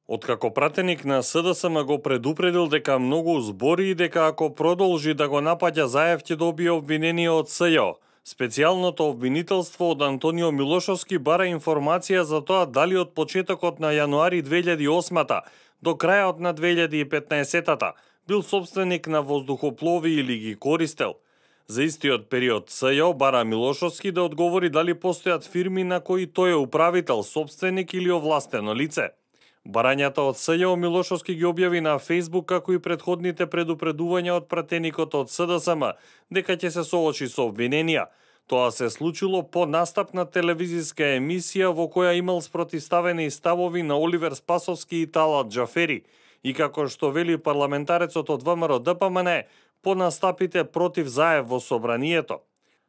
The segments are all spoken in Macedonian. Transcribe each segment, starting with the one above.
Откако пратеник на СДСМ го предупредил дека многу збори и дека ако продолжи да го напаѓа Заев ќе добие обвинение од СЈО. Специјалното обвинителство од Антонио Милошовски бара информација за тоа дали од почетокот на јануари 2008 до крајот на 2015 бил собственик на воздухоплови или ги користел. За истиот период СЈО бара Милошовски да одговори дали постојат фирми на кои тој е управител, собственик или овластено лице. Барањата од СЈО Милошовски ги објави на Facebook како и претходните предупредувања од пратеникот од СДСМ дека ќе се соочи со обвиненија. Тоа се случило по настап на телевизиска емисија во која имал спротивставени ставови на Оливер Спасовски и Талат Џафери и како што вели парламентарецот од ВМРО-ДПМН по настапите против Заев во собранието.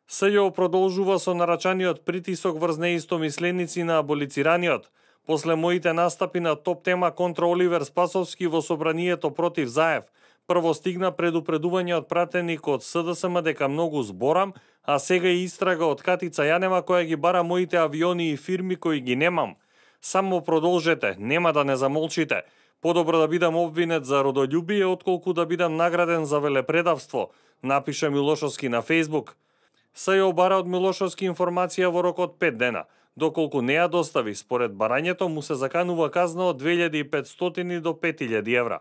СЈО продолжува со нарачаниот притисок врз неистомисленици на аболицираниот. После моите настапи на топ тема контра Оливер Спасовски во собранието против Заев, прво стигна предупредување од пратеник од СДСМ дека многу зборам, а сега и истрага од Катица Јанева која ги бара моите авиони и фирми кои ги немам. Само продолжете, нема да не замолчите. Подобро да бидам обвинет за родолюбие отколку да бидам награден за велепредавство, напише Милошовски на Facebook. СЈО бара од Милошовски информација во рок од 5 дена. Доколку не ја достави, според барањето му се заканува казна од 2500 до 5000 евра.